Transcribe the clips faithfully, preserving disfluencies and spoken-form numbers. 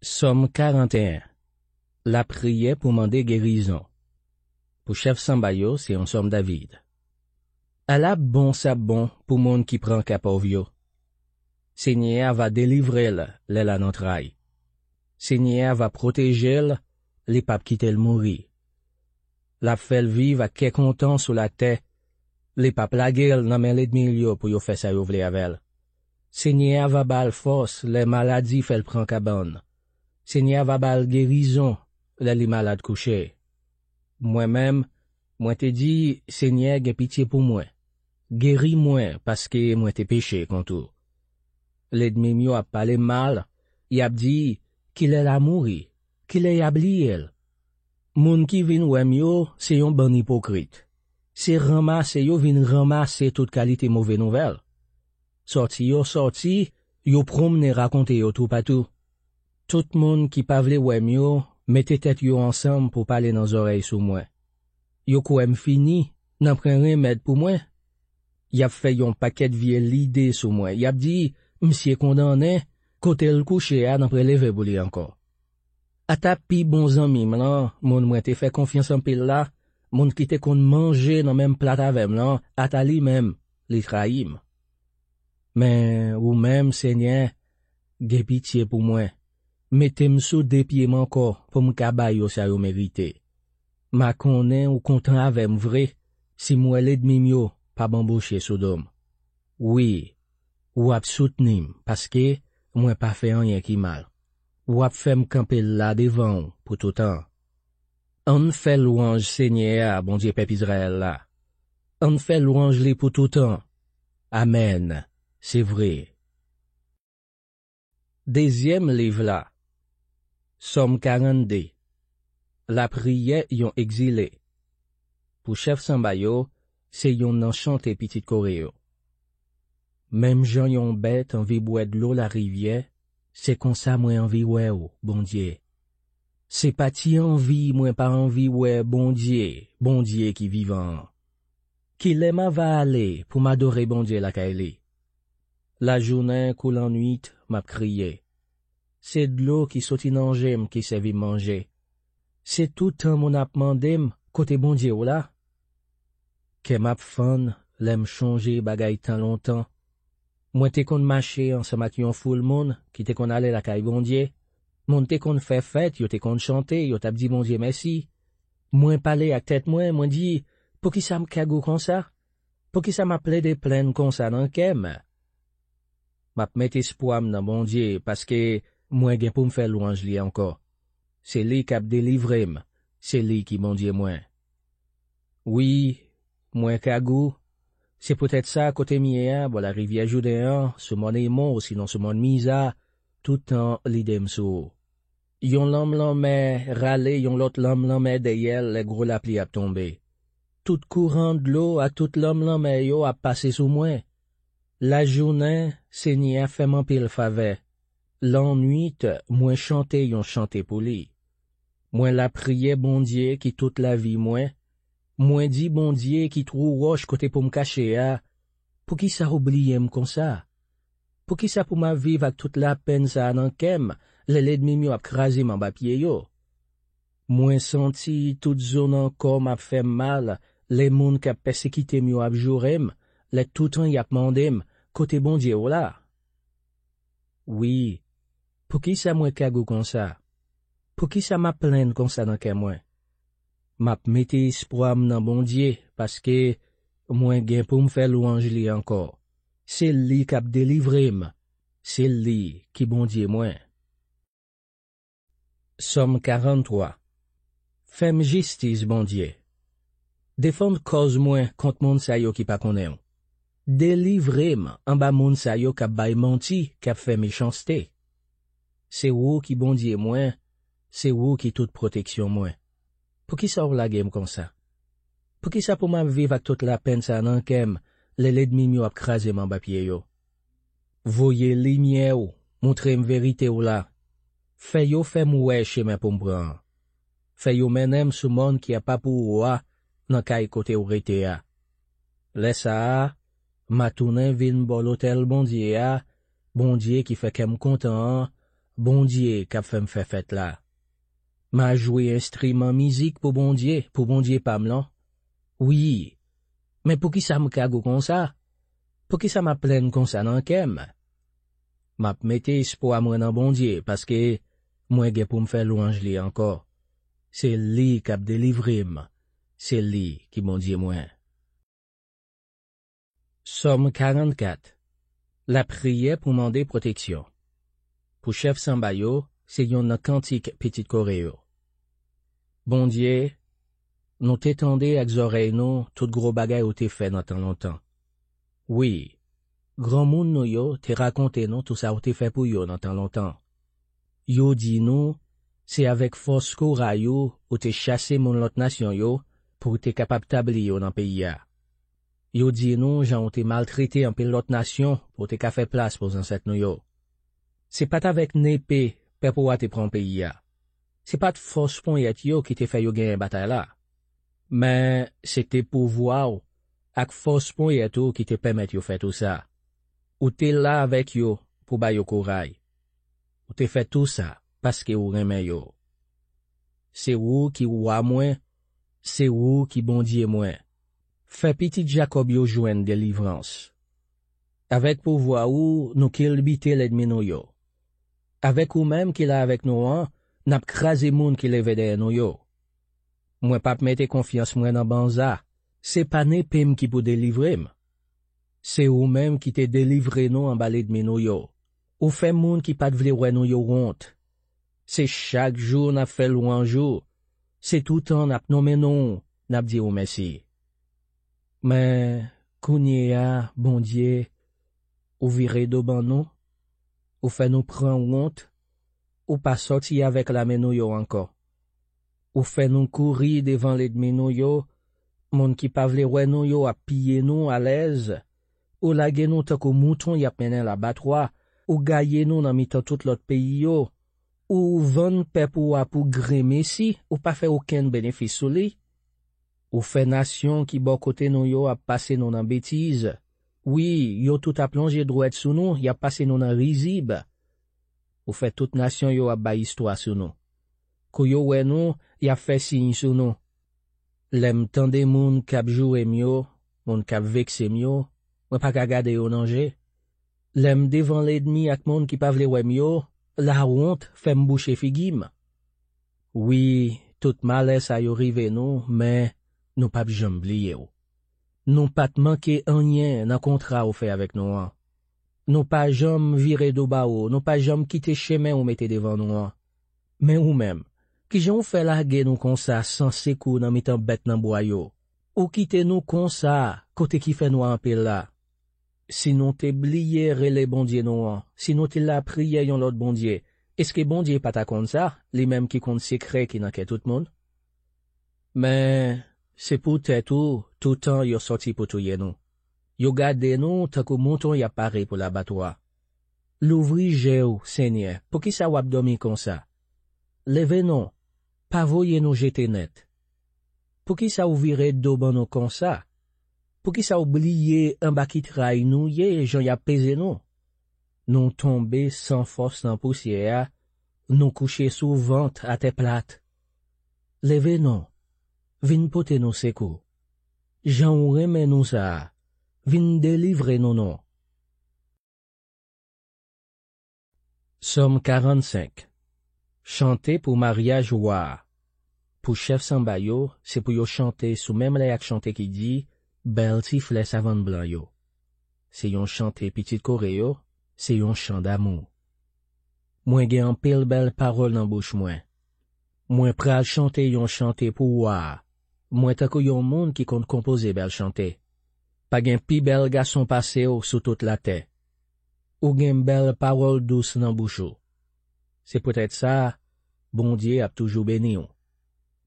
Sòm karanteyen. Lapriyè pou mande gerizon. Pou chèf sanba yo, se yon sòm David. Ala bon sa bon pou moun ki pran ka pòv yo. Senyè a va delivre l lè l a nan tray. Senyè a va pwoteje l, li p ap kite l mouri. L ap fè l viv ak kè kontan sou latè. Li p ap lage l nan men lènmi l yo pou yo fè sa yo vle avè l. Senyè a va ba l fòs lè maladi fè l pran kabann. Senyè a va ba l gerizon lè li malad kouche. Mwen menm, mwen te di, Senyè, gen pitye pou mwen. Geri mwen, paske mwen te peche kont ou. Lènmi m yo ap pale m mal, y ap di, kilè l a mouri? Kilè y a bliye l? Moun ki vin wè m yo, se yon bann ipokrit. Se ranmase yo vin ranmase tout kalite move nouvèl. Sòti yo sòti, yo pwonmnen rakonte yo toupatou. Tout moun ki pa vle wè m yo, mete tèt yo ansanm pou pale nan zòrèy sou mwen. Yo kwè m fini, nan pran renmèd pou mwen. Y ap fè yon pakèt vye lide sou mwen. Y ap di, misye kondannen, kote l kouche a, nan pran leve pou li ankò. Ata pi bon zanmi m lan, moun mwen te fè konfyans anpil la, moun ki te konn manje nan menm plat avè m lan, ata li menm, li trayi m. Men ou menm, Senyè, gen pitye pou mwen. Mete m sou de pye m ankò pou m ka ba yo sa yo merite. M a konnen ou kontan avè m vre si m wè lènmi m yo p ap anboche sou do m. Wi, w ap soutni m, paske mwen pa fè anyen ki mal. W ap fè m kanpe la devan w pou toutan. Ann fè lwanj Senyè a, Bondye pèp Izrayèl la. Ann fè lwanj li pou toutan. Amèn. Se vre. Dezyèm liv la. Sòm karannde. Lapriyè yon egzile. Pou chèf sanba yo, se yonn nan chante pitit Kore yo. Menm jan yon bèt anvi bwè dlo larivyè, se konsa mwen anvi wè w, Bondye. Se pa ti anvi mwen pa anvi wè Bondye, Bondye ki vivan an. Kilè m ava ale pou m adore Bondye lakay li? Lajounen kou lannuit, m ap kriye. Se dlo ki soti nan je m ki sèvi m manje. Se toutan moun ap mande m, kote Bondye w la? Kè m ap fann lè m chonje bagay tan lontan. Mwen te konn mache ansanm ak yon foul moun ki te konn ale lakay Bondye. Moun te konn fè fèt, yo te konn chante, yo t ap di Bondye mèsi. Mwen pale ak tèt mwen, mwen di, poukisa m kagou konsa? Poukisa m ap plede plenn konsa nan kè m? M ap met espwa m nan Bondye, paske mwen gen pou m fè lwanj li ankò. Se li k ap delivre m, se li ki Bondye mwen. Wi, mwen kagou. Se poutèt sa, kote m ye a, bò larivyè Jouden an, sou mòn Emon, osinon sou mòn Miza, tout tan lide m sou ou. Yon lanm lanmè rale yon lòt lanm lanmè dèyè l lè gwo lapli ap tonbe. Tout kouran dlo ak tout lanm lanmè yo ap pase sou mwen. Lajounen, Senyè a fè m anpil favè. Lannuit, mwen chante yon chante pou li. Mwen lapriyè Bondye ki tout lavi mwen. Mwen di Bondye ki twou wòch kote pou m kache a, poukisa w bliye m konsa? Poukisa pou m ap viv ak tout lapenn sa a nan kè m, lè lènmi m yo ap kraze m anba pye yo? Mwen santi tout zo nan kò m ap fè m mal, lè moun k ap pèsekite m yo ap joure m, lè toutan y ap mande m, kote Bondye w la? Wi, poukisa mwen kagou konsa? Poukisa m ap plenn konsa nan kè mwen? M ap mete espwa m nan Bondye, paske mwen gen pou m fè lwanj li ankò. Se li k ap delivre m. Se li ki Bondye mwen. Sòm karanntwa. Fè m jistis, Bondye. Defann kòz mwen kont moun sa yo ki pa konnen w. Delivre m anba moun sa yo k ap bay manti, k ap fè mechanste. Se ou ki Bondye mwen, se ou ki tout pwoteksyon mwen. Poukisa w lage m konsa? Poukisa pou m ap viv ak tout lapenn sa a nan kè m, lè lènmi m yo ap kraze m anba pye yo? Voye limyè w, montre m verite w la. Fè yo fè m wè chemen pou m pran an. Fè yo mennen m sou mòn ki apa pou ou a, nan kay kote w rete a. Lè sa a, m a tounen vin bò lotèl Bondye a, Bondye ki fè kè m kontan an, Bondye k ap fè m fè fèt la. M a jwe enstriman mizik pou Bondye, pou Bondye pa m lan. Wi, men poukisa m kagou konsa? Poukisa m ap plenn konsa nan kè m? M ap mete espwa mwen nan Bondye, paske mwen gen pou m fè lwanj li ankò. Se li k ap delivre m. Se li ki Bondye mwen. Sòm karannkat. Lapriyè pou mande pwoteksyon. Pou chèf sanba yo, se yonn nan kantik pitit Kore yo. Bondye, nou te tande ak zòrèy nou tout gwo bagay ou te fè nan tan lontan. Wi, granmoun nou yo te rakonte nou tou sa ou te fè pou yo nan tan lontan. Yo di nou, se avèk fòs kouray ou ou te chase moun lòt nasyon yo pou w te kapab tabli yo nan peyi a. Yo di nou jan w te maltrete anpil lòt nasyon pou w te ka fè plas pou zansèt nou yo. Se pa t avèk nepe pèp ou a te pran peyi a. Se pa t fòs ponyèt yo ki te fè yo genyen batay la. Men se te pouvwa w ak fòs ponyèt ou ki te pèmèt yo fè tou sa. Ou te la avèk yo pou ba yo kouray. Ou te fè tou sa paske ou renmen yo. Se ou ki wa mwen, se ou ki Bondye mwen. Fè pitit Jakòb yo jwenn delivrans. Avèk pouvwa ou, nou kilbite lènmi nou yo. Avèk ou menm ki la avèk nou an, n ap kraze moun ki leve dèyè nou yo. Mwen p ap mete konfyans mwen nan banza. Se pa nepe m ki pou delivre m. Se ou menm ki te delivre nou anba lènmi nou yo. Ou fè moun ki pa t vle wè nou yo wont. Se chak jou n ap fè lwanj ou. Se toutan n ap nonmen non w, n ap di ou mèsi. Men, kounye a, Bondye, ou vire do ban nou, ou fè nou pran wont, ou pa sòti avèk lame nou yo ankò. Ou fè nou kouri devan lènmi nou yo, moun ki pa vle wè nou yo ap piye nou alèz, ou lage nou tankou mouton y ap mennen labatwa, ou gaye nou nan mitan tout lòt peyi yo, ou vann pèp ou a pou grenmesi, ou pa fè okenn benefis sou li. Ou fè nasyon ki bò kote nou yo ap pase nou nan betiz. Wi, yo tout ap lonje dwèt sou nou, y ap pase nou nan rizib. Ou fè tout nasyon yo ap bay istwa sou nou. Kou yo wè nou, y ap fè siy sou nou. Lè m tande moun k ap joure m yo, moun k ap vekse m yo, mwen pa ka gade yo nan je. Lè m devan lènmi ak moun ki pa vle wè m yo, lawont fè m bouche figi m. Wi, tout malè sa yo rive nou, men nou p ap janm bliye w. Nou pa t manke anyen nan kontra ou fè avèk nou an. Nou pa janm vire do ba ou, nou pa janm kite chemen ou mete devan nou an. Men ou menm, kijan w fè lage nou konsa san sekou nan mitan bèt nan bwa yo? Ou kite nou konsa kote ki fè nwa anpil la? Si nou te bliye rele Bondye nou an, si nou te lapriyè yon lòt bondye, èske Bondye pa ta konn sa, li menm ki konn sekrè ki nan kè tout moun? Men, se poutèt ou, toutan yo sòti pou touye nou. Yo gade nou tankou mouton y ap pare pou labatwa. Louvri je w, Senyè, poukisa w ap dòmi konsa? Leve non, pa voye nou jete nèt. Poukisa w vire do ban nou konsa? Poukisa w bliye anba ki tray nou ye, jan y ap peze nou? Nou tonbe san fòs nan pousyè a, nou kouche sou vant atè plat. Leve non, vin pote nou sekou. Jan w renmen nou sa a, vin delivre nou non. Sòm karannsenk. Chante pou maryaj wa a. Pou chèf sanba yo, se pou yo chante sou menm lè ak chante ki di, bèl ti flè savann blan yo. Se yon chante pitit Kore yo, se yon chan damou. Mwen gen anpil bèl pawòl nan bouch mwen. Mwen pral chante yon chante pou wa a. Mwen tankou yon moun ki konn konpoze bèl chante. Pa gen pi bèl gason pase w sou tout latè. Ou gen bèl pawòl dous nan bouch ou. Se poutèt sa, Bondye ap toujou beni w.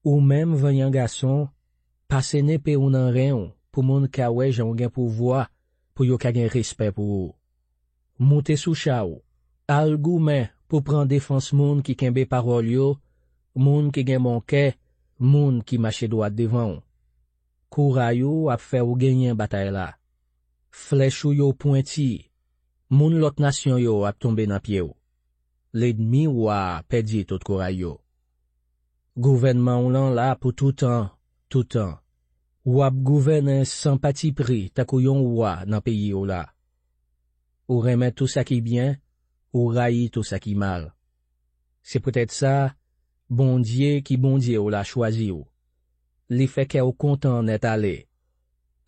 Ou menm vanyan gason, pase nepe w nan ren w pou moun ka wè jan w gen pouvwa, pou yo ka gen respè pou ou. Moute sou cha w, al goumen pou pran defans moun ki kenbe pawòl yo, moun ki gen bon kè, moun ki mache dwat devan w. Kouray ou ap fè w genyen batay la. Flèch ou yo pwenti, moun lòt nasyon yo ap tonbe nan pye w. lènmi wa a pèdi tout kouray yo. Gouvènman w lan la pou toutan, toutan. W ap gouvènen san patipri tankou yon wa nan peyi w la. Ou renmen tou sa ki byen, ou rayi tou sa ki mal. Se poutèt sa, Bondye ki Bondye w la chwazi w. Li fè kè w kontan nèt ale.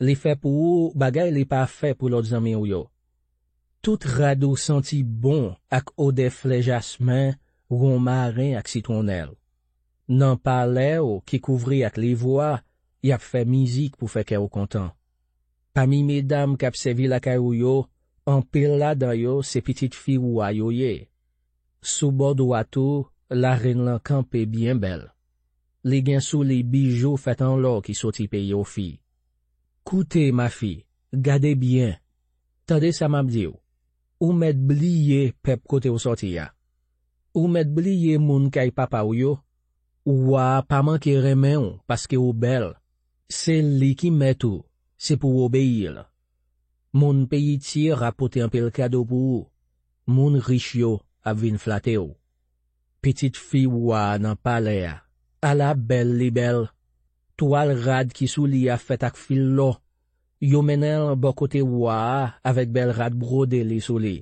Li fè pou ou bagay li pa fè pou lòt zanmi w yo. Tout rad ou santi bon ak odè flè jasmen, wonmaren ak sitwonnèl. Nan palè w ki kouvri ak livwa, y ap fè mizik pou fè kè w kontan. Pami medam k ap sèvi lakay ou yo, anpil ladan yo se pitit fi wa yo ye. Sou bò dwat ou, larenn lan kanpe byen bèl. Li gen sou li bijou fèt an lò ki soti peyi Ofi. Koute, mafi, gade byen. Tande sa m ap di w. Ou mèt bliye pèp kote w sòti a. Ou mèt bliye moun kay papa w yo. Wa a pa manke renmen w paske w bèl. Se li ki mèt ou, se pou w obeyi l. Moun peyi Tir ap pote anpil kado pou ou. Moun rich yo ap vin flate w. Pitit fi wa a nan palè a, ala bèl li bèl! Twal rad ki sou li a fèt ak fil lò. Yo mennen l bò kote wa a avèk bèl rad bwode li sou li.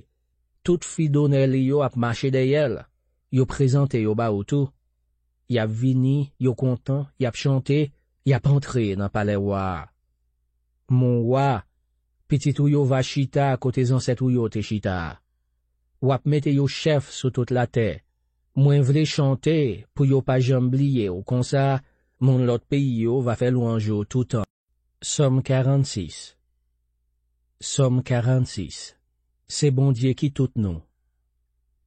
Tout fi donè li yo ap mache dèyè l, yo prezante yo ba ou tou. Y ap vini, yo kontan, y ap chante, y ap antre nan palè wa a. Mon wa, pitit ou yo va chita kote zansèt ou yo te chita a. W ap mete yo chèf sou tout latè. Mwen vle chante pou yo pa janm bliye w konsa, moun lòt peyi yo va fè lwanj ou toutan. Sòm karannsis. Sòm karannsis. Se Bondye ki tout nou.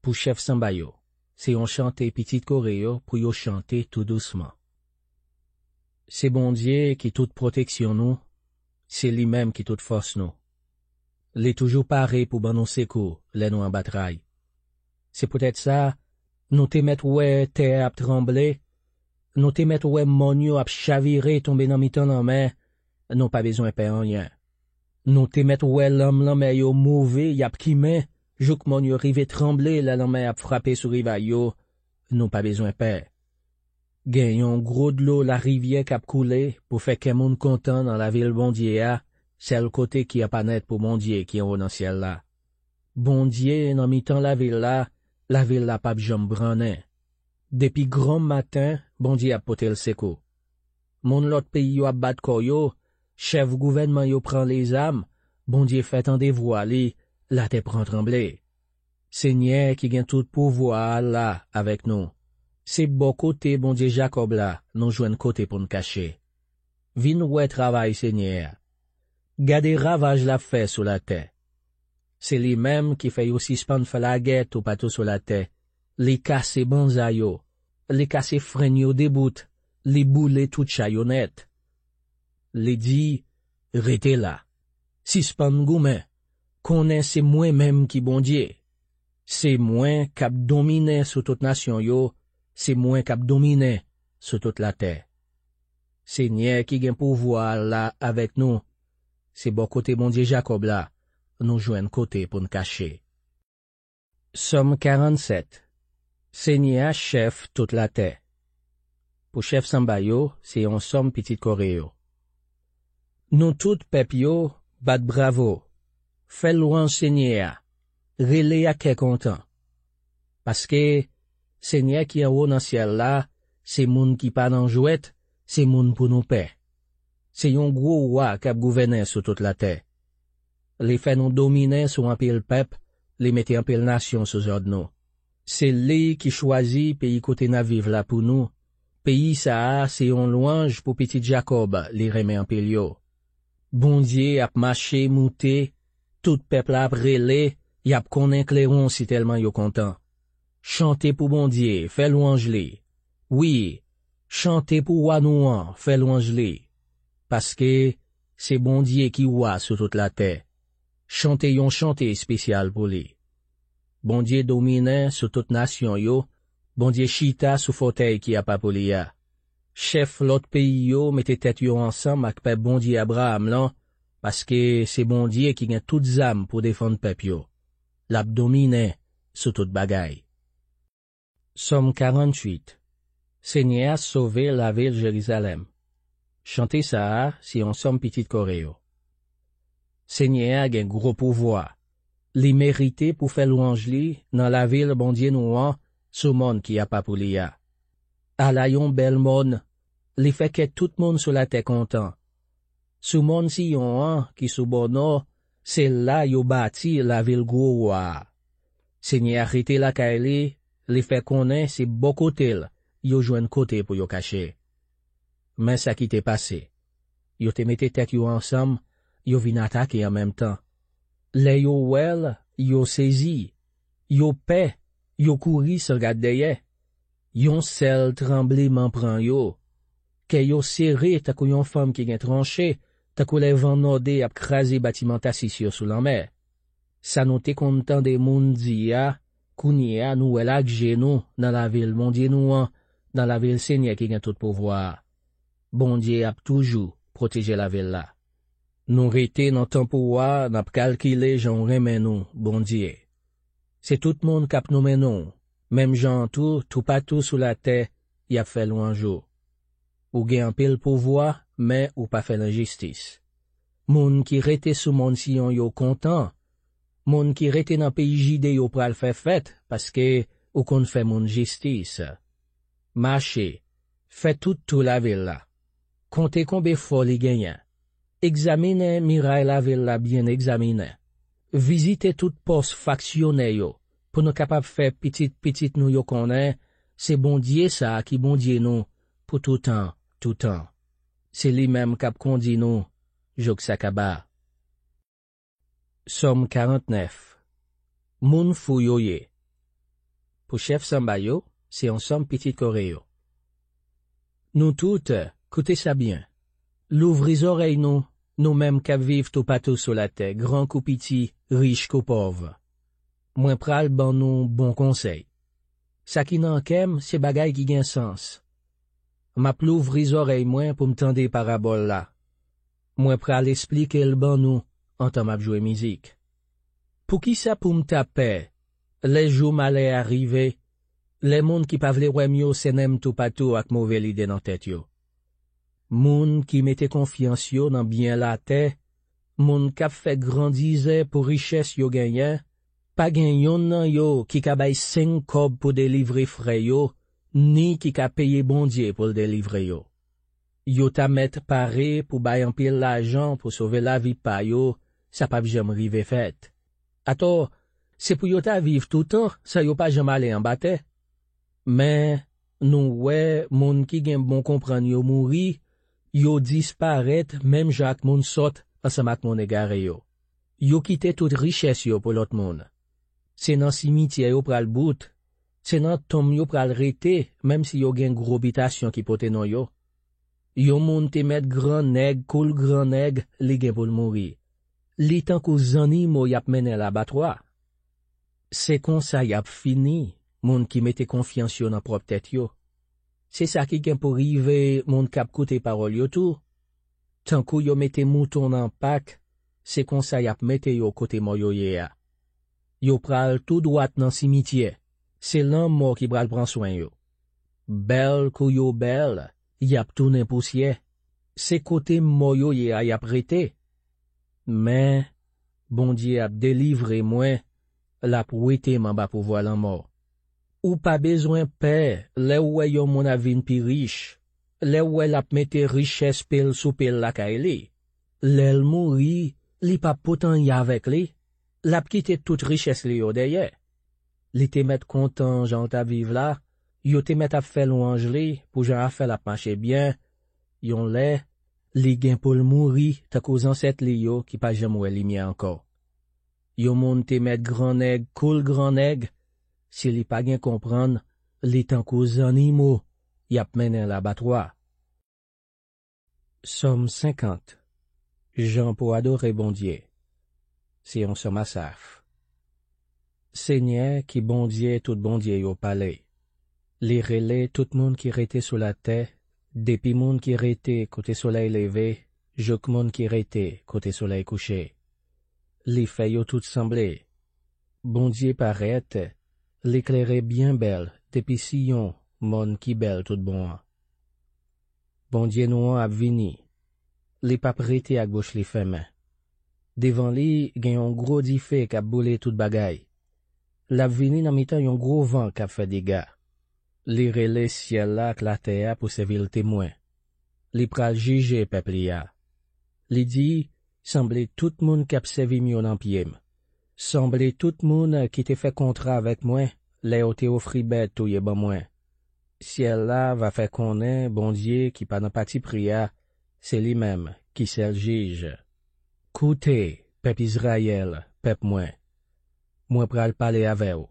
Pou chèf sanba yo, se yon chante pitit Kore yo pou yo chante tou dousman. Se Bondye ki tout pwoteksyon nou, se li menm ki tout fòs nou. Li toujou pare pou ban nou sekou lè nou anba tray. Se poutèt sa, nou te mèt wè tè a ap tranble, nou te mèt wè mòn yo ap chavire tonbe nan mitan lanmè, nou pa bezwen pè anyen. Nou te mèt wè lanm lanmè yo move, y ap kimen, jouk mòn yo rive tranble lè lanmè ap frape sou rivaj yo, nou pa bezwen pè. Gen yon gwo dlo larivyè k ap koule pou fè kè moun kontan nan lavil Bondye a, sèl kote ki aparèt pou Bondye ki anwo nan syèl la. Bondye nan mitan lavil la, lavil la p ap janm brannen. Depi granmaten, Bondye ap pote l sekou. Moun lòt peyi yo ap bat kò yo, chèf gouvènman yo pran lezam, Bondye fè tande vwa li, latè pran tranble. Senyè ki gen tout pouvwa a la avèk nou. Se bò kote Bondye Jakòb la nou jwenn kote pou n kache. Vin wè travay Senyè a. Gade ravaj l ap fè sou latè. Se li menm ki fè yo sispann fè lagè toupatou sou latè. Li kase banza yo, li kase frenn yo debout, li boule tout cha yo nèt. Li di, rete la, sispann goumen, konnen se mwen menm ki Bondye. Se mwen k ap dominen sou tout nasyon yo, se mwen k ap dominen sou tout latè. Senyè ki gen pouvwa a la avèk nou. Se bò kote Bondye Jakòb la nou jwenn kote pou n kache. Sòm karannsèt. Senyè a chèf tout latè. Pou chèf sanba yo, se yon sòm pitit Kore yo. Nou tout pèp yo, bat bravo, fè lwanj Senyè a, rele ak kè kontan. Paske Senyè ki anwo nan syèl la, se moun ki pa nan jwèt, se moun pou nou pè. Se yon gwo wa k ap gouvènen sou tout latè. Li fè nou dominen sou anpil pèp, li mete anpil nasyon sou zòd nou. Se li ki chwazi peyi kote n ap viv la pou nou. Peyi sa a se yon lwanj pou pitit Jakòb li renmen anpil yo. Bondye ap mache moute, tout pèp la ap rele, y ap konnen klewon sitèlman yo kontan. Chante pou Bondye, fè lwanj li. Wi, chante pou wa nou an, fè lwanj li. Paske se Bondye ki wa sou tout latè. Chante yon chante espesyal pou li. Bondye dominen sou tout nasyon yo, Bondye chita sou fòtèy ki apa pou li a. Chèf lòt peyi yo mete tèt yo ansanm ak pèp Bondye Abraram lan, paske se Bondye ki gen tout zam pou defann pèp yo. L ap dominen sou tout bagay. Sòm karannwit. Senyè a sove lavil Jerizalèm. Chante sa a se yon sòm pitit Kore yo. Senyè a gen gwo pouvwa. Li merite pou fè lwanj li nan lavil Bondye nou an sou mòn ki apa pou li a. Ala yon bèl mòn! Li fè kè tout moun sou latè kontan. Sou mòn Siyon an ki sou bò nò, se la yo bati lavil gwo wa a. Senyè a rete lakay li, li fè konnen se bò kote l yo jwenn kote pou yo kache. Men sa ki te pase. Yo te mete tèt yo ansanm, yo vin atake an menm tan. Lè yo wè l, yo sezi, yo pè, yo kouri san gad dèyè. Yon sèl tranbleman pran yo. Kè yo sere tankou yon fanm ki gen tranche, tankou lè van nòde ap kraze batiman Tasis yo sou lanmè. Sa nou te konn tande moun di a, kounye a nou wè l ak je nou nan lavil Bondye nou an, nan lavil Senyè ki gen tout pouvwa a. Bondye ap toujou pwoteje lavil la. Nou rete nan tanp ou a, n ap kalkile jan w renmen nou, Bondye. Se tout moun k ap nonmen non w, menm jan an tou, toupatou sou latè, y ap fè lwanj ou. Ou gen anpil pouvwa, men ou pa fè lenjistis. Moun ki rete sou mòn Siyon yo kontan. Moun ki rete nan peyi Jide yo pral fè fèt, paske ou konn fè moun jistis. Mache, fè tout tou lavil la. Konte konbe fò li genyen. Egzaminen miray lavil la byen egzaminen. Vizite tout pòs faksyonè yo, pou nou kapab fè pitit pitit nou yo konnen se Bondye sa a ki Bondye nou pou toutan, toutan. Se li menm k ap kondi nou jouk sa kaba. Sòm karannèf. Moun fou yo ye. Pou chèf sanba yo, se yon sòm pitit Kore yo. Nou tout, koute sa byen. Louvri zòrèy nou, nou menm k ap viv toupatou sou latè, gran kou piti, rich kou pòv. Mwen pral ban nou bon konsèy. Sa ki nan kè m se bagay ki gen sans. M ap louvri zòrèy mwen pou m tande parabòl la. Mwen pral esplike l ban nou antan m ap jwe mizik. Poukisa pou m ta pè lè jou malè a rive, lè moun ki pa vle wè m yo sennen m toupatou ak move lide nan tèt yo? Moun ki mete konfyans yo nan byen latè, moun k ap fè grandizè pou richès yo genyen, pa gen yonn nan yo ki ka bay senk kòb pou delivre frè yo, ni ki ka peye Bondye pou l delivre yo. Yo ta mèt pare pou bay anpil lajan pou sove lavi pa yo, sa p ap janm rive fèt. Atò, se pou yo ta viv toutan san yo pa janm ale anba tè. Men, nou wè moun ki gen bon konprann yo mouri, yo disparèt menm jan ak moun sòt ansanm ak moun egare yo. Yo kite tout richès yo pou lòt moun. Se nan simityè yo pral bout, se nan tonm yo pral rete, menm si yo gen gwo bitasyon ki pote non yo. Yon moun te mèt gran nèg kou l gran nèg, li gen pou l mouri. Li tankou zannimo y ap mennen labatwa. Se konsa y ap fini, moun ki mete konfyans yo nan pwòp tèt yo. Se sa ki gen pou rive moun k ap koute pawòl yo tou. Tankou yo mete mouton nan pak, se konsa y ap mete yo kote mò yo ye a. Yo pral tou dwat nan simityè, se lanmò ki pral pran swen yo. Bèl kou yo bèl, y ap tounen pousyè. Se kote mò yo ye a y ap rete. Men, Bondye ap delivre mwen, l ap wete m anba pouvwa lanmò. Ou pa bezwen pè lè w wè yon moun ap vin pi rich, lè w wè l ap mete richès pe l sou pe l lakay li. Lè l mouri, li p ap pote anyen avèk li. L ap kite tout richès li yo dèyè. Li te mèt kontan jan l t ap viv la, yo te mèt ap fè lwanj li pou jan afè l ap mache byen. Yon lè, li gen pou l mouri tankou zansèt li yo ki pa janm wè limyè ankò. Yon moun te mèt gran nèg kou l gran nèg, si li pa gen konprann, li tankou zannimo y ap mennen labatwa. Sòm senkant. Jan pou adore Bondye. Se yon sòm Asaf. Senyè ki Bondye tout bondye yo pale. Li rele tout moun ki rete sou latè, depi moun ki rete kote solèy leve, jouk moun ki rete kote solèy kouche. Li fè yo tout sanble. Bondye parèt, li klere byen bèl depi Siyon, mòn ki bèl tout bon an. Bondye nou an ap vini. Li p ap rete ak bouch li fèmen. Devan li gen yon gwo dife k ap boule tout bagay. L ap vini nan mitan yon gwo van k ap fè dega. Li rele syèl la ak latè a pou sèvi l temwen. Li pral jije pèp li a. Li di, sanble tout moun k ap sèvi m yo nan pye m. Sanble tout moun ki te fè kontra avèk mwen lè yo te ofri bèt touye ban mwen. Syèl la va fè konnen Bondye ki pa nan patipri a, se li menm ki sèl jij. Koute, pèp Izrayèl, pèp mwen. Mwen pral pale avè w.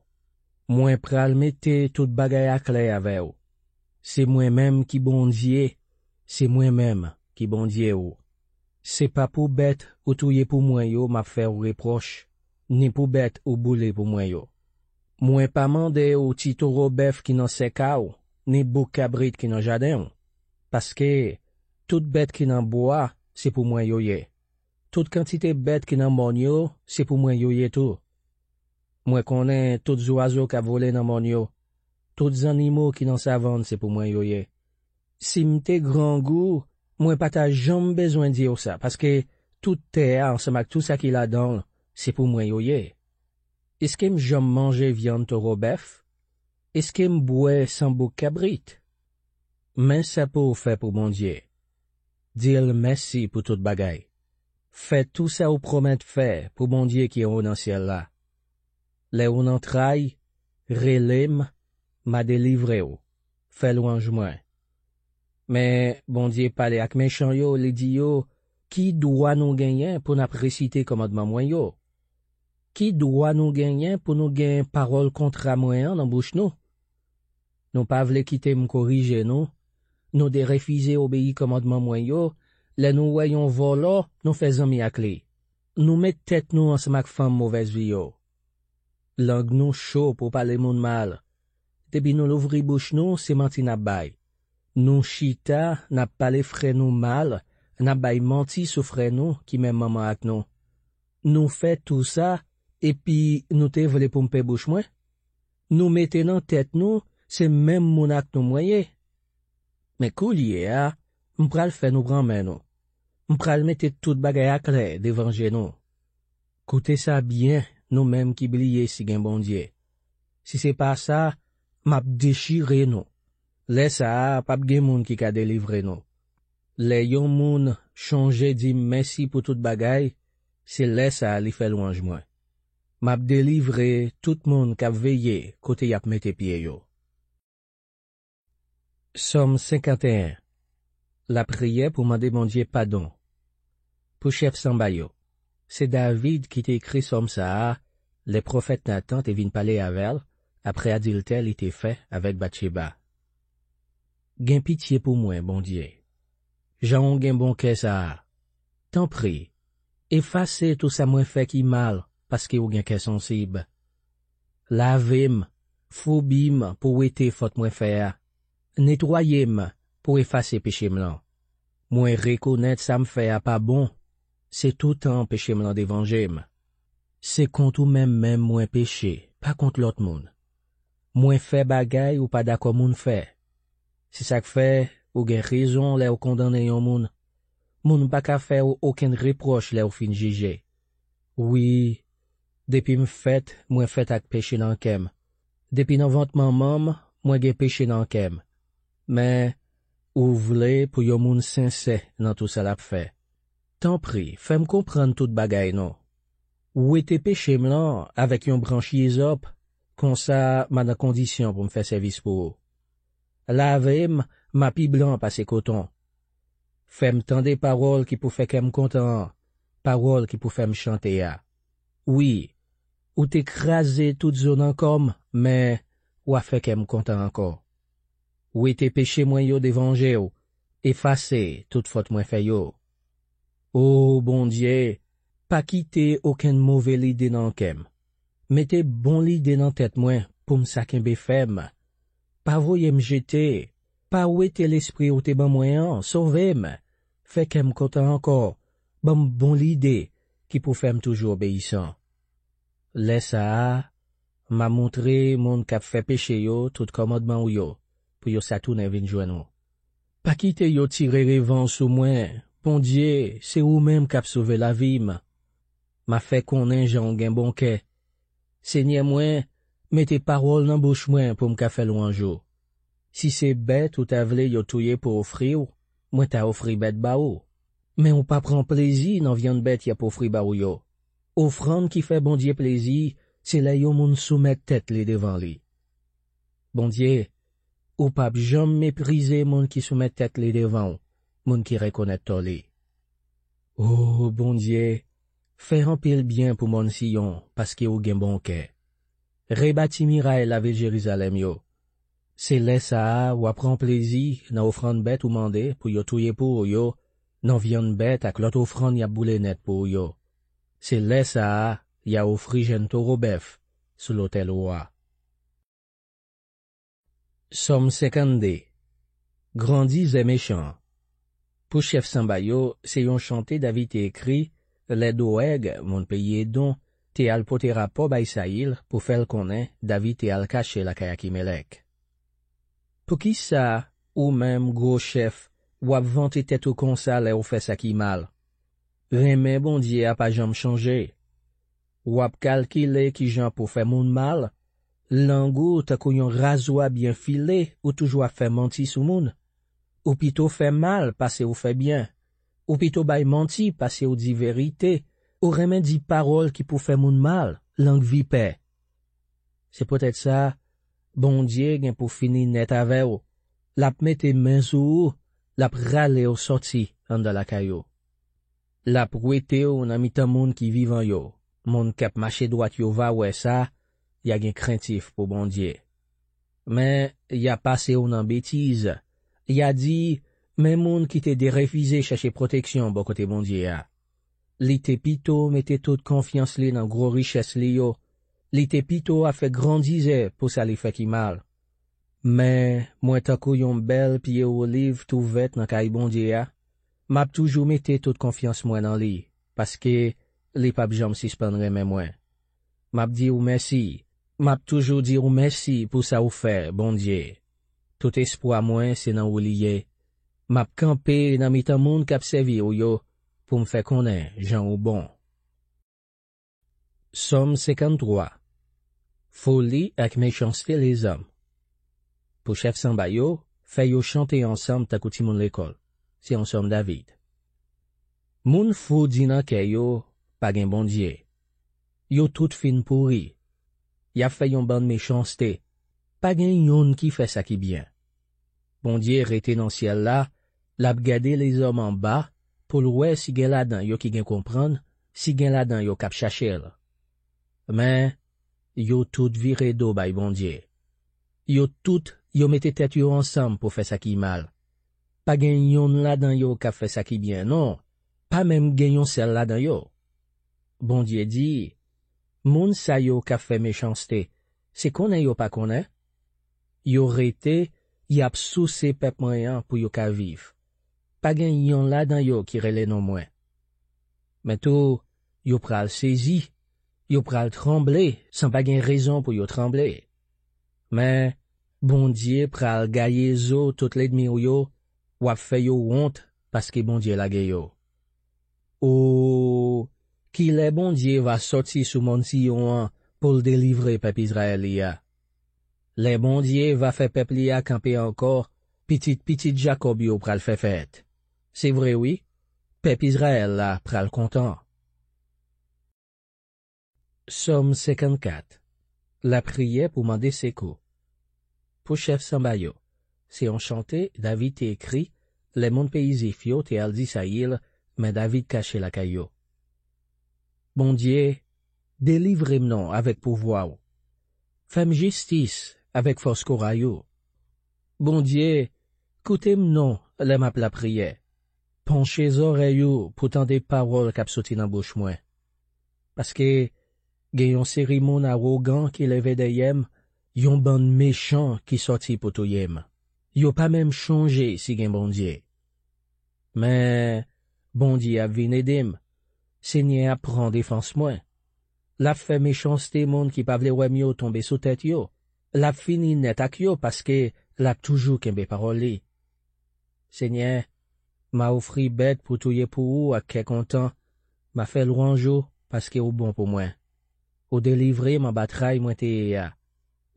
Mwen pral mete tout bagay aklè avè w. Se mwen menm ki Bondye, se mwen menm ki Bondye w. Se pa pou bèt ou touye pou mwen yo m ap fè w repwòch, ni pou bèt ou boule pou mwen yo. Mwen pa mande w ti towo bèf ki nan sèk a w, ni bouk kabrit ki nan jaden w. Paske tout bèt ki nan bwa, se pou mwen yo ye. Tout kantite bèt ki nan mòn yo, se pou mwen yo ye tou. Mwen konnen tout zwazo k ap vole nan mòn yo. Tout zannimo ki nan savann, se pou mwen yo ye. Si m te grangou, mwen pa ta janm bezwen di w sa, paske tout tè a ansanm ak tout sa ki ladan l, se pou mwen yo ye. Èske m janm manje vyann towo bèf? Èske m bwè san bouk kabrit? Men sa pou w fè pou Bondye. Di l mèsi pou tout bagay. Fè tou sa w pwomèt fè pou Bondye ki anwo nan syèl la. Lè w nan tray, rele m, m a delivre w. Fè lwanj mwen. Men Bondye pale ak mechan yo, li di yo, ki dwa nou genyen pou n ap resite kòmandman mwen yo? Ki dwa nou genyen pou nou gen pawòl kontra mwen an nan bouch nou? Nou pa vle kite m korije nou. Nou derefize obeyi kòmandman mwen yo. Lè nou wè yon vòlò, nou fè zanmi ak li. Nou met tèt nou ansanm ak fanm movèz vi yo. Lang nou cho pou pale moun mal. Depi nou louvri bouch nou, se manti n ap bay. Nou chita, n ap pale frè nou mal, n ap bay manti sou frè nou ki menm manman ak nou. Nou fè tou sa, epi nou te vle pou m pe bouch mwen? Nou mete nan tèt nou, se menm moun ak nou mwen ye. Men koulye a, m pral fè nou pran men nou. M pral mete tout bagay aklè devan je nou. Koute sa byen, nou menm ki bliye si gen Bondye. Si se pa sa, m ap dechire nou. Lè sa a, p ap gen moun ki ka delivre nou. Lè yon moun chonje di m mèsi pou tout bagay, se lè sa a li fè lwanj mwen. M ap delivre tout moun k ap veye kote y ap mete pye yo. Sòm senkanteyen. Lapriyè pou mande Bondye padon. Pou chèf sanba yo. Se David ki te ekri sòm sa a, lè pwofèt Natan te vin pale avè l, apre adiltè li te fè avèk Batcheba. Gen pitye pou mwen, Bondye. Jan w gen bon kè sa a. Tanpri, efase tou sa mwen fè ki mal, paske w gen kè sansib. Lave m, foubi m pou wete fòt mwen fè a. Netwaye m pou efase peche m lan. Mwen rekonèt sa m fè a pa bon, se toutan peche m lan devan je m. Se kont ou menm menm mwen peche, pa kont lòt moun. Mwen fè bagay ou pa dakò moun fè. Se sa k fè ou gen rezon lè w kondannen yon moun. Moun pa ka fè w okenn repwòch lè w fin jije. Wi, depi m fèt, mwen fèt ak peche nan kè m. Depi nan vant manman m, mwen gen peche nan kè m. Men, ou vle pou yon moun sensè nan tou sa l ap fè. Tanpri, fè m konprann tout bagay non. Wete peche m lan avèk yon branch yizòp, konsa m a nan kondisyon pou m fè sèvis pou ou. Lave m, m a pi blan pase koton. Fè m tande pawòl ki pou fè kè m kontan an, pawòl ki pou fè m chante a. Wi, ou te kraze tout zo nan kò m, men w a fè kè m kontan ankò. Wete peche mwen yo devan je w, efase tout fòt mwen fè yo. O Bondye, pa kite okenn move lide nan kè m. Mete bon lide nan tèt mwen pou m sa kenbe fèm. Pa voye m jete, pa wete lespri ou te ban mwen an, sove m, fè kè m kontan ankò, ban m bon lide ki pou fè m toujou obeyisan. Lè sa a, m a montre moun k ap fè peche yo tout kòmandman w yo, pou yo sa tounen vin jwenn ou. Pa kite yo tire revanj sou mwen, Bondye, se ou menm k ap sove lavi m. M a fè konnen jan w gen bon kè. Senyè mwen, mete pawòl nan bouch mwen pou m ka fè lwanj ou. Si se bèt ou ta vle yo touye pou ofri w, mwen ta ofri bèt ba ou. Men ou pa pran plezi nan vyann bèt y ap ofri ba ou yo. Ofrann ki fè Bondye plezi, se lè yon moun soumèt tèt li devan li. Bondye, ou p ap janm meprize moun ki soumèt tèt li devan w, moun ki rekonèt tò li. O Bondye, fè anpil byen pou mòn Siyon, paske ou gen bon kè. Rebati miray lavil Jerizalèm yo. Se lè sa a w ap pran plezi nan ofrann bèt ou mande pou yo touye pou ou yo, nan vyann bèt ak lòt ofrann y ap boule nèt pou ou yo. Se lè sa a y a ofri jenn towo bèf sou lotèl ou a. Sòm senkannde. Grandizè mechan an. Pou chèf sanba yo, se yon chante David te ekri lè Dowèg, moun peyi Edon, te al pote rapò bay Sayil pou fè l konnen David te al kache lakay Akimelèk. Poukisa ou menm, gwo chèf, w ap vante tèt ou konsa lè w fè sa ki mal? Renmen Bondye a pa janm chanje. W ap kalkile kijan pou fè moun mal. Lang ou tankou yon razwa byen file, ou toujou ap fè manti sou moun. Ou pito fè mal pase ou fè byen. Ou pito bay manti pase ou di verite. Ou renmen di pawòl ki pou fè moun mal, lang vipè. Se poutèt sa, Bondye gen pou fini nèt avè w. L ap mete men sou ou, l ap rale w sòti anndan lakay ou. L ap wete w nan mitan moun ki vivan yo. Moun k ap mache dwat yo va wè sa, y a gen krentif pou Bondye. Men, y a pase w nan betiz. Y a di, men moun ki te derefize chèche pwoteksyon bò kote Bondye a. Li te pito mete tout konfyans li nan gwo richès li yo. Li te pito ap fè grandizè pou sa li fè ki mal. Men, mwen tankou yon bèl pye oliv tou vèt nan kay Bondye a, m ap toujou mete tout konfyans mwen nan li, paske li p ap janm sispann renmen mwen. M ap di w mèsi, m ap toujou di w mèsi pou sa w fè, Bondye. Tout espwa mwen se nan ou li ye. M ap kanpe nan mitan moun k ap sèvi w yo, pou m fè konnen jan ou bon. Sòm senkanntwa. Foli ak mechanste lezòm. Pou chèf sanba yo, fè yo chante ansanm tankou timoun lekòl. Se yon sòm David. Moun fou di nan kè yo, pa gen Bondye. Yo tout fin pouri. Y ap fè yon bann mechanste. Pa gen yonn ki fè sa ki byen. Bondye rete nan syèl la, l ap gade lezòm anba, pou l wè si gen ladan yo ki gen konprann, si gen ladan yo k ap chache l. Men, yo tout vire do bay Bondye. Yo tout, yo mete tèt yo ansanm pou fè sa ki mal. Pa gen yonn ladan yo k ap fè sa ki byen, non, pa menm gen yon sèl ladan yo. Bondye di, moun sa yo k ap fè mechanste, se konnen yo pa konnen? Yo rete, y ap souse pèp mwen an pou yo ka viv. Pa gen yonn ladan yo ki rele non mwen. Men tou, yo pral sezi, yo pral tranble san pa gen rezon pou yo tranble. Men, Bondye pral gaye zo tout lènmi w yo, w ap fè yo wont paske Bondye lage yo. O, kilè Bondye va sòti sou mòn Siyon an pou l delivre pèp Izrayèl li a? Lè Bondye va fè pèp li a kanpe ankò, pitit pitit Jakòb yo pral fè fèt. Se vre wi, pèp Izrayèl la pral kontan. Sòm senkannkat. Lapriyè pou mande sekou. Pou chèf sanba yo. Se yon chante David te ekri lè moun peyi Zif yo te al di Sayil, men David kache lakay yo. Bondye, delivre m non avèk pouvwa w. Fè m jistis avèk fòs kouray ou. Bondye, koute m non lè m ap lapriyè. Panche zòrèy ou pou tande pawòl k ap soti nan bouch mwen. Paske gen yon seri moun awogan ki leve dèyè m, yon bann mechan ki sòti pou touye m. Yo pa menm chonje si gen Bondye. Men, Bondye ap vin ede m. Senyè a pran defans mwen. L ap fè mechanste moun ki pa vle wè m yo tonbe sou tèt yo. L ap fini nèt ak yo paske l ap toujou kenbe pawòl li. Senyè, m a ofri bèt pou touye pou ou ak kè kontan. M a fè lwanj ou paske ou bon pou mwen. Ou delivre m anba tray mwen te ye a.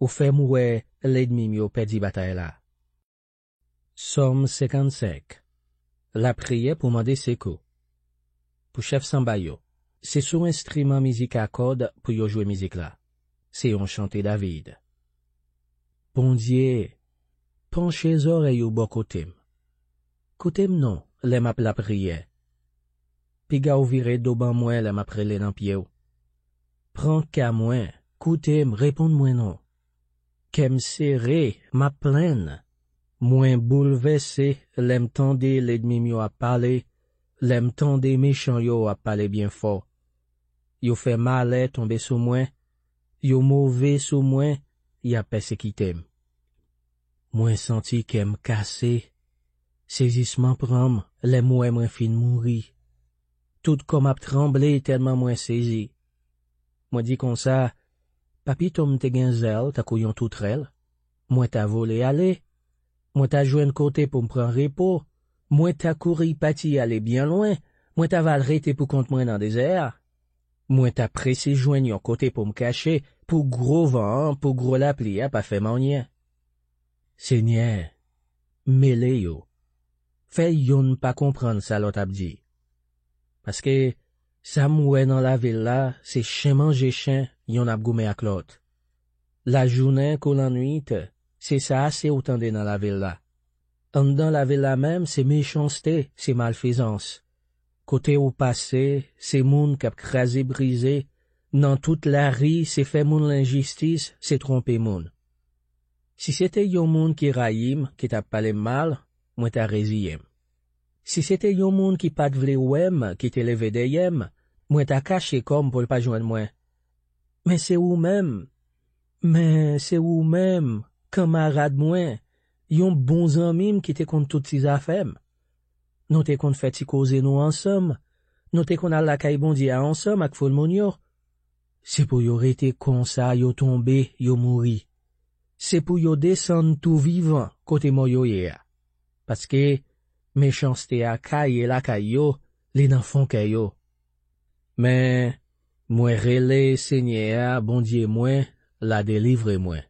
Ou fè m wè lènmi m yo pèdi batay la. Sòm senkannsenk. Lapriyè pou mande sekou. Pou chèf sanba yo, se sou enstriman mizik a kòd pou yo jwe mizik la. Se yon chante David. Bondye, panche zòrèy ou bò kote m. Koute m non lè m ap lapriyè. Piga w vire do ban mwen lè m ap rele nan pye w. Pran ka mwen, koute m, reponn mwen non. Kè m sere, m ap plenn. Mwen boulvèse lè m tande lènmi m yo ap pale, lè m tande mechan yo ap pale byen fò. Yo fè malè tonbe sou mwen, yo move sou mwen, y ap pèsekite m. Mwen santi kè m kase, sezisman pran m lè m wè mwen fin mouri. Tout kò m ap tranble tèlman mwen sezi. Mwen di konsa, pa pito m te gen zèl tankou yon toutrèl? Mwen ta vole ale. Mwen ta jwenn kote pou m pran repo. Mwen ta kouri pati ale byen lwen. Mwen ta va al rete pou kont mwen nan dezè a. Mwen ta prese jwenn yon kote pou m kache, pou gwo van an, pou gwo lapli a pa fè m anyen. Senyè, mele yo. Fè yonn pa konprann sa lòt ap di. Paske sa m wè nan lavil la, se chen manje chen, yonn ap goumen ak lòt. Lajounen kou lannwit, se sa ase ou tande nan lavil la. Anndan lavil la menm, se mechanste, se malfezans. Kote ou pase, se moun k ap kraze brize, nan tout lari, se fè moun lenjistis, se twonpe moun. Si se te yon moun ki rayi m, ki t ap pale m mal, mwen ta reziye m. Si se te yon moun ki pa t vle wè m, ki te leve dèyè m, mwen ta kache kò m pou l pa jwenn mwen. Men se ou menm, men se ou menm, kanmarad mwen, yon bon zanmi m ki te konn tout ti zafè m. Nou te konn fè ti koze nou ansanm, nou te konn al lakay Bondye a ansanm ak foul moun yo. Se pou yo rete konsa, yo tonbe, yo mouri. Se pou yo desann tou vivan kote mò yo ye a. Paske mechanste a kaye lakay yo, li nan fon kè yo. Men, mwen rele Senyè a, Bondye mwen, l a delivre mwen.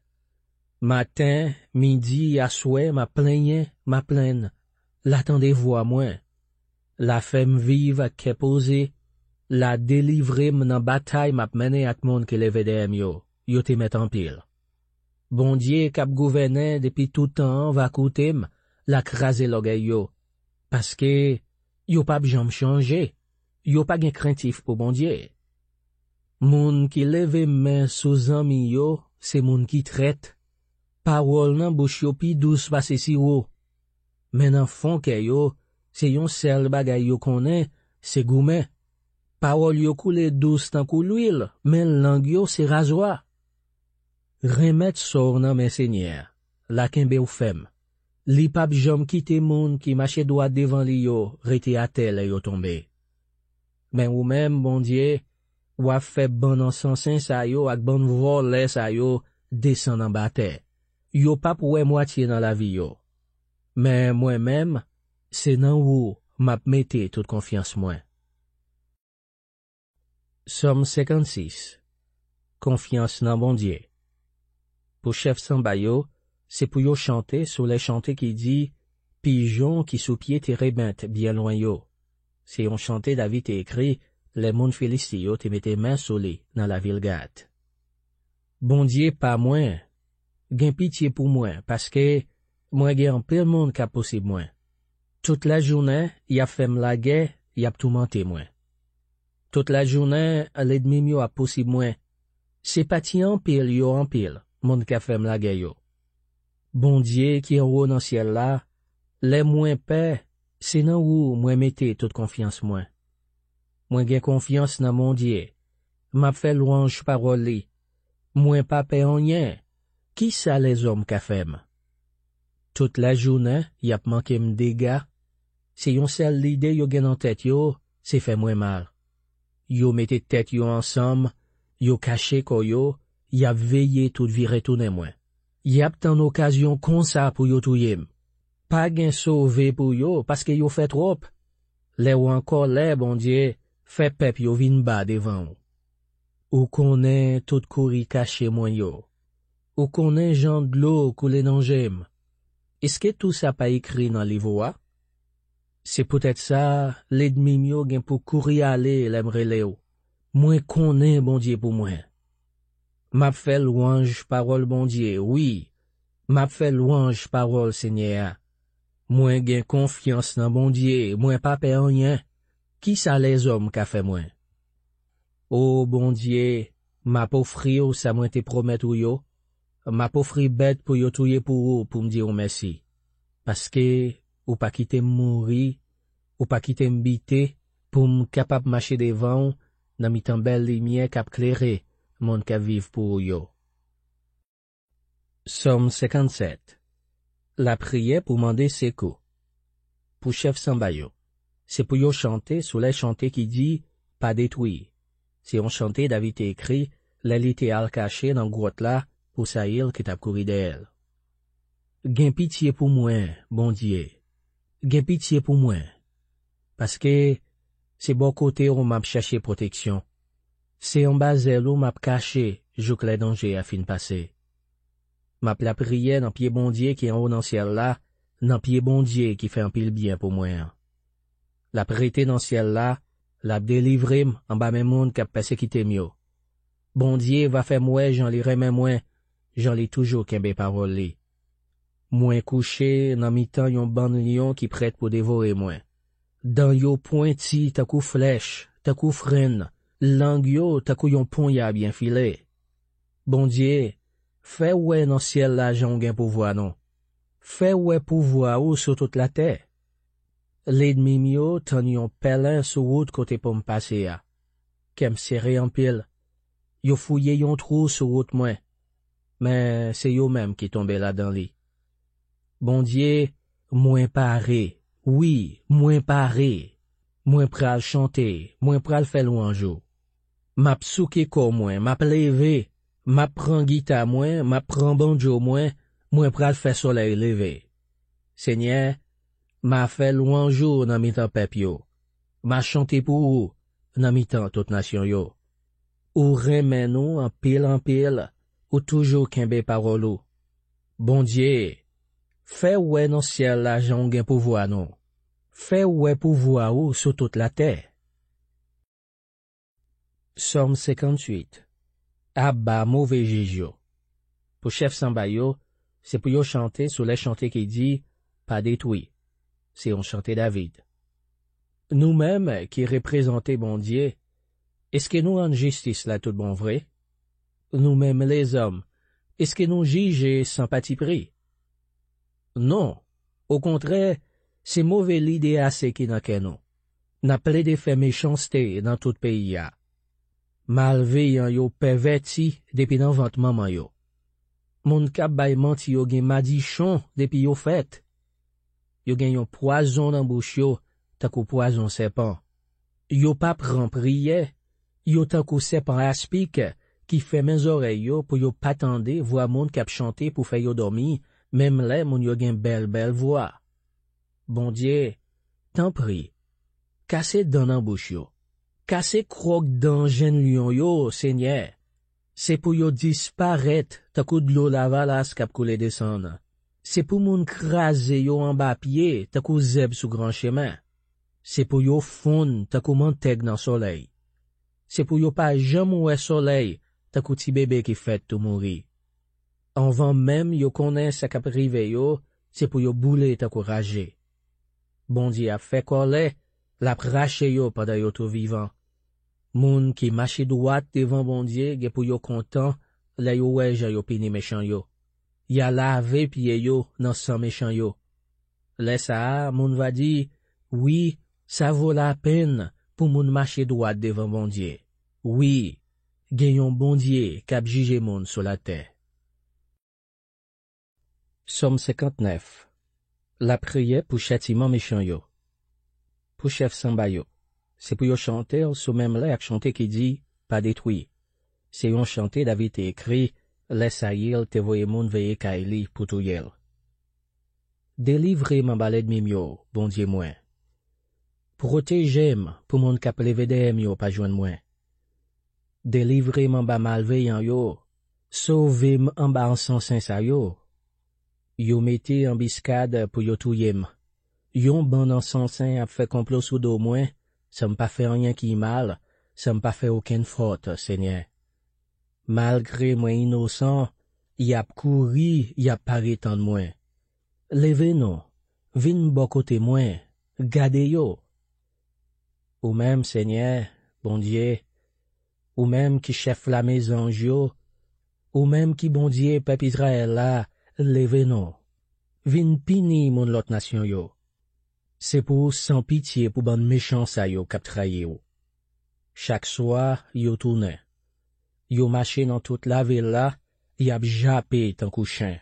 Maten, midi, aswè, m ap plenyen, m ap plenn. L a tande vwa mwen. L a fè m viv ak kè poze. L a delivre m nan batay m ap mennen ak moun ki leve dèyè m yo. Yo te mèt anpil. Bondye k ap gouvènen depi tout tan an va koute m, l a kraze lògèy yo. Paske yo p ap janm chanje. Yo pa gen krentif pou Bondye. Moun ki leve men sou zanmi yo, se moun ki trèt. Pawòl nan bouch yo pi dous pase siwo. Men nan fon kè yo, se yon sèl bagay yo konnen, se goumen. Pawòl yo koule dous tankou lwil, men lang yo se razwa. Renmèt sò w nan men Senyè a, l a kenbe w fèm. Li p ap janm kite moun ki mache dwat devan li yo rete atè lè yo tonbe. Men ou menm, Bondye, w ap fè bann ansansen sa yo ak bann vòlè sa yo desann anba tè. Yo p ap wè mwatye nan lavi yo. Men mwen menm, se nan ou m ap mete tout konfyans mwen. Sòm senkannsis. Konfyans nan Bondye. Pou chèf sanba yo, se pou yo chante sou lè chante ki di, pijon ki sou pye terebent byen lwen yo. Se yon chante David te ekri lè moun Filisti yo te mete men sou li nan lavil Gat. Bondye pa mwen, gen pitye pou mwen, paske mwen gen anpil moun k ap pousib mwen. Tout lajounen, y ap fè m lagè, y ap toumante mwen. Tout lajounen, lènmi m yo ap pousib mwen. Se pati anpil yo anpil, moun k ap fè m lagè yo. Bondye ki anwo nan syèl la, lè mwen pè, se nan ou mwen mete tout konfyans mwen. Mwen gen konfyans nan Bondye. M ap fè lwanj pawòl li. Mwen pa pè anyen. Ki sa lèzòm ka fè m? Tout lajounen, y ap manke m dega. Se yon sèl lide yo gen nan tèt yo, se fè mwen mal. Yo mete tèt yo ansanm, Yo kache kò yo, y ap veye tout vire tounen mwen. Y ap tann okazyon konsa pou yo touye m. Pa gen sove pou yo, paske yo fè twòp. Lè w an kòlè, Bondye, fè pèp yo vin ba devan w. Ou konnen tout kouri kache mwen yo. Ou konnen jan dlo koule nan je m. Èske tou sa pa ekri nan liv ou a? Se poutèt sa, lènmi m yo gen pou kouri ale lè m rele w. Mwen konnen Bondye pou mwen. M ap fè lwanj pawòl Bondye, wi, m ap fè lwanj pawòl Senyè a. Mwen gen konfyans nan Bondye, mwen pa pè anyen. Kisa lèzòm ka fè mwen? O Bondye, m ap ofri w sa mwen te pwomèt ou yo. M ap ofri bèt pou yo touye pou ou pou m di w mèsi. Paske ou pa kite m mouri, ou pa kite m bite, pou m kapab mache devan w nan mitan bèl limyè k ap klere moun k ap viv pou ou yo. Sòm senkannsèt. Lapriyè pou mande sekou. Pou chèf sanba yo, se pou yo chante sou lè chante ki di, Pa detwi. Se yon chante David te ekri lè li te al kache nan gwòt la pou Sayil ki t ap kouri dèyè l. Gen pitye pou mwen, Bondye. Gen pitye pou mwen. Paske se bò kote w m ap chèche pwoteksyon. Se anba zèl ou m ap kache jouk lè danje a fin pase. M ap lapriyè nan pye Bondye ki anwo nan syèl la, nan pye Bondye ki fè anpil byen pou mwen an. L ap rete nan syèl la, l ap delivre m anba men moun k ap pèsekite m yo. Bondye va fè m wè jan li renmen mwen, jan li toujou kenbe pawòl li. Mwen kouche nan mitan yon bann lyon ki prèt pou devore mwen. Dan yo pwenti tankou flèch, tankou frenn, lang yo tankou yon ponya byen file. Bondye, fè w wè nan syèl la jan w gen pouvwa non. Fè w wè pouvwa ou sou tout latè. Lènmi m yo tann yon pèlen sou wout kote pou m pase a. Kè m sere anpil. Yo fouye yon twou sou wout mwen. Men se yo menm ki tonbe ladan li. Bondye, mwen pare. Wi, mwen pare. Mwen pral chante, mwen pral fè lwanj ou. M ap souke kò mwen, m ap leve, m ap pran gita mwen, m ap pran bandjo mwen, mwen pral fè solèy leve. Senyè, m a fè lwanj ou nan mitan pèp yo. M a chante pou ou nan mitan tout nasyon yo. Ou renmen nou anpil anpil, ou toujou kenbe pawòl ou. Bondye, fè w wè nan syèl la jan w gen pouvwa non. Fè w wè pouvwa ou sou tout latè. Sòm senkantuit. Aba move jij yo. Pou chèf sanba yo, se pou yo chante sou lè chante ki di, Pa detwi. Se yon chante David. Nou menm ki reprezante Bondye, èske nou rann jistis la tout bon vre? Nou menm lèzòm, èske nou jije san patipri? Non, okontrè, se move lide ase ki nan kè nou. N ap plede fè mechanste nan tout peyi a. Malveyan yo pèvèti depi nan vant manman yo. Moun k ap bay manti yo gen madichon depi yo fèt. Yo gen yon pwazon nan bouch yo, tankou pwazon sèpan. Yo pa pran priyè, yo tankou sèpan aspik ki fèmen zòrèy yo pou yo pa tande vwa moun k ap chante pou fè yo dòmi, menm lè moun yo gen bèl bèl vwa. Bondye, tanpri, kase dan nan bouch yo. Kase kwòk dan jenn lyon yo, Senyè. Se pou yo disparèt tankou dlo lavalas k ap koule desann. Se pou moun kraze yo anba pye tankou zèb sou gran chemen. Se pou yo fonn tankou mantèg nan solèy. Se pou yo pa janm wè solèy tankou ti bebe ki fèt tou mouri. Anvan menm yo konnen sa k ap rive yo, se pou yo boule tankou raje. Bondye ap fè kòlè, l ap rache yo pandan yo tou vivan. Moun ki mache dwat devan Bondye gen pou yo kontan lè yo wè jan yo pini mechan yo. Y a lave pye yo nan san mechan yo. Lè sa a, moun va di, Wi, sa vo lapenn pou moun mache dwat devan Bondye. Wi, gen yon Bondye k ap jije moun sou latè. Sòm senkantnèf. Lapriyè pou chatiman mechan yo. Pou chèf sanba yo, se pou yo chante sou menm lè ak chante ki di, Pa detwi. Se yon chante David te ekri lè Sayil te voye moun veye kay li pou touye l. Delivre m anba lènmi m yo, Bondye mwen. Pwoteje m pou moun k ap leve dèyè m yo pa jwenn mwen. Delivre m anba malveyan yo. Sove m anba ansansen sa yo. Yo mete anbiskad pou yo touye m. Yon bann ansansen ap fè konplo sou do mwen, san m pa fè anyen ki mal, san m pa fè okenn fòt, Senyè. Malgre mwen inosan, y ap kouri, y ap pare tann mwen. Leve non, vin bò kote mwen, gade yo. Ou menm, Senyè, Bondye, ou menm ki chèf lame zanj yo, ou menm ki Bondye pèp Izrayèl la, leve non. Vin pini moun lòt nasyon yo. Se pou w san pitye pou bann mechan sa yo k ap trayi w. Chak swa, yo tounen. Yo mache nan tout lavil la, y ap jape tankou chen.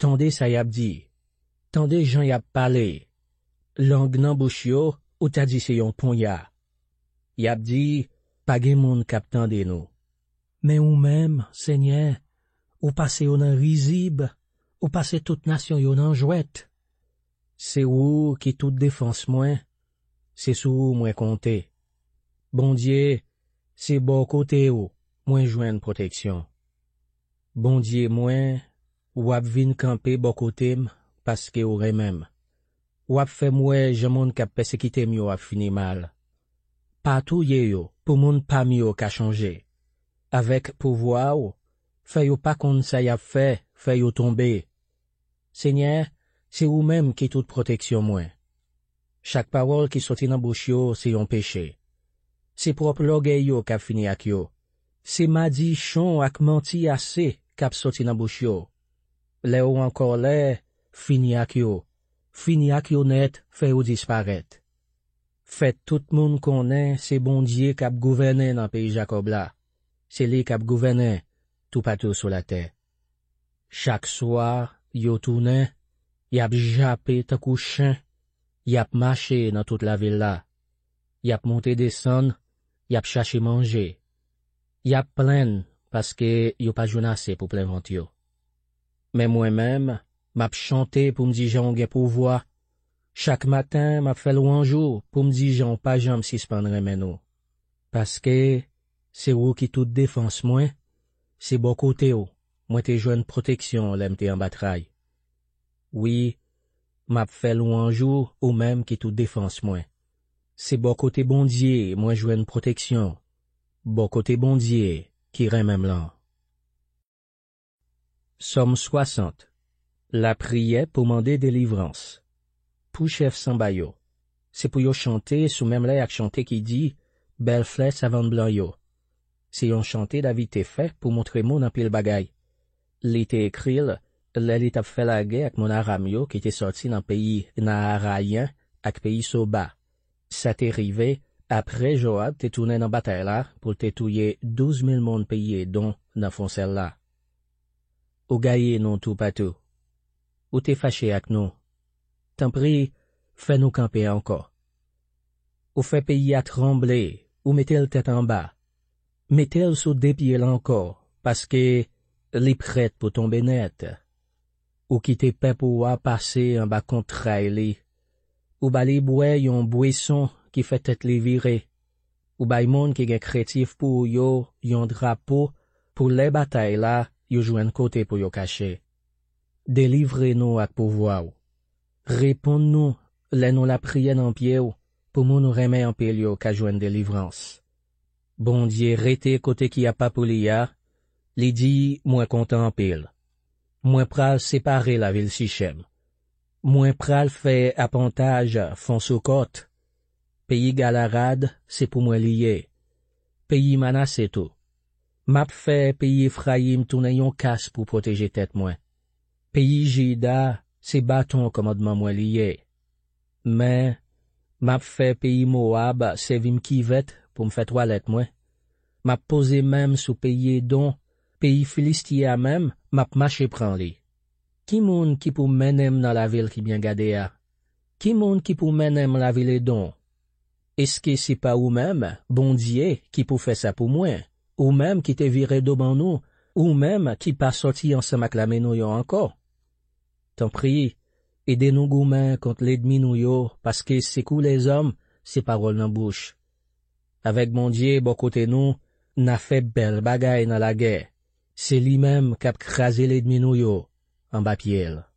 Tande sa y ap di. Tande jan y ap pale. Lang nan bouch yo, ou ta di se yon ponya. Y ap di, pa gen moun k ap tande nou. Men ou menm, Senyè, ou pase yo nan rizib, ou pase tout nasyon yo nan jwèt. Se ou ki tout defans mwen, se sou ou mwen konte. Bondye, se bò kote w mwen jwenn pwoteksyon. Bondye mwen, w ap vin kanpe bò kote m paske w renmen m. W ap fè m wè jan moun k ap pèsekite m yo ap fini mal. Pa touye yo pou moun pa m yo ka chonje. Avèk pouvwa w, fè yo pa konn sa y ap fè, fè yo tonbe. Senyè, se ou menm ki tout pwoteksyon mwen. Chak pawòl ki soti nan bouch yo se yon peche. Se pwòp lògèy yo k ap fini ak yo. Se madichon ak manti ase k ap soti nan bouch yo. Lè w an kòlè, fini ak yo. Fini ak yo nèt, fè yo disparèt. Fè tout moun konnen se Bondye k ap gouvènen nan peyi Jakòb la. Se li k ap gouvènen toupatou sou latè. Chak swa, yo tounen, y ap jape tankou chen, y ap mache nan tout lavil la. Y ap monte desann, y ap chache manje. Y ap plenn paske yo pa jwenn ase pou plen vant yo. Men mwen menm, m ap chante pou m di jan w gen pouvwa. Chak maten, m ap fè lwanj ou pou m di jan w pa janm sispann renmen nou. Paske se ou ki tout defans mwen, se bò kote w mwen te jwenn pwoteksyon lè m te anba tray. Wi, m ap fè lwanj ou, ou menm ki tout defans mwen. Se bò kote Bondye mwen jwenn pwoteksyon, bò kote Bondye ki renmen m lan. Sòm swasant. Lapriyè pou mande delivrans. Pou chèf sanba yo. Se pou yo chante sou menm lè ak chante ki di, bèl flè savann blan yo. Se yon chante David te fè pou montre moun anpil bagay. Li te ekri l lè li t ap fè lagè ak moun Aram yo ki te sòti nan peyi Naarayen ak peyi Soba. Sa te rive apre Jowab te tounen nan batay la pou l te touye douz mil moun peyi Edon nan fwonsèl la. Ou gaye nou toupatou. Ou te fache ak nou. Tanpri, fè nou kanpe ankò. Ou fè peyi a tranble, ou mete l tèt anba. Mete l sou de pye l ankò, paske li prèt pou tonbe nèt. Ou kite pèp ou a pase anba kontray li. Ou ba li bwè yon bweson ki fè tèt li vire. Ou bay moun ki gen krentif pou ou yo yon drapo pou lè batay la yo jwenn kote pou yo kache. Delivre nou ak pouvwa w. Reponn nou lè nou lapriyè nan pye w pou moun ou renmen anpil yo ka jwenn delivrans. Bondye rete kote ki apa pou li a, li di, mwen kontan anpil. Mwen pral separe lavil Sichèm. Mwen pral fè apantaj fon sou kòt. Peyi Galarad se pou mwen li ye. Peyi Manase tou. M ap fè peyi Efrayim tounen yon kas pou pwoteje tèt mwen. Peyi Jida se baton kòmandman mwen li ye. Men, m ap fè peyi Mowab sèvi m kivèt pou m fè twalèt mwen. M ap poze men m sou peyi Edon, peyi Filisti a menm, m ap mache pran li. Ki moun ki pou mennen m nan lavil ki byen gade a? Ki moun ki pou mennen m lavil Edon? Èske se pa ou menm, Bondye, ki pou fè sa pou mwen? ou menm ki te vire do ban nou, ou menm ki pa sòti ansanm ak lame nou yo ankò. Tanpri, ede nou goumen kont lènmi nou yo, paske se kou lèzòm, se pawòl nan bouch. Avèk Bondye bò kote nou, n a fè bèl bagay nan lagè. Se li menm k ap kraze lènmi nou yo anba pye l.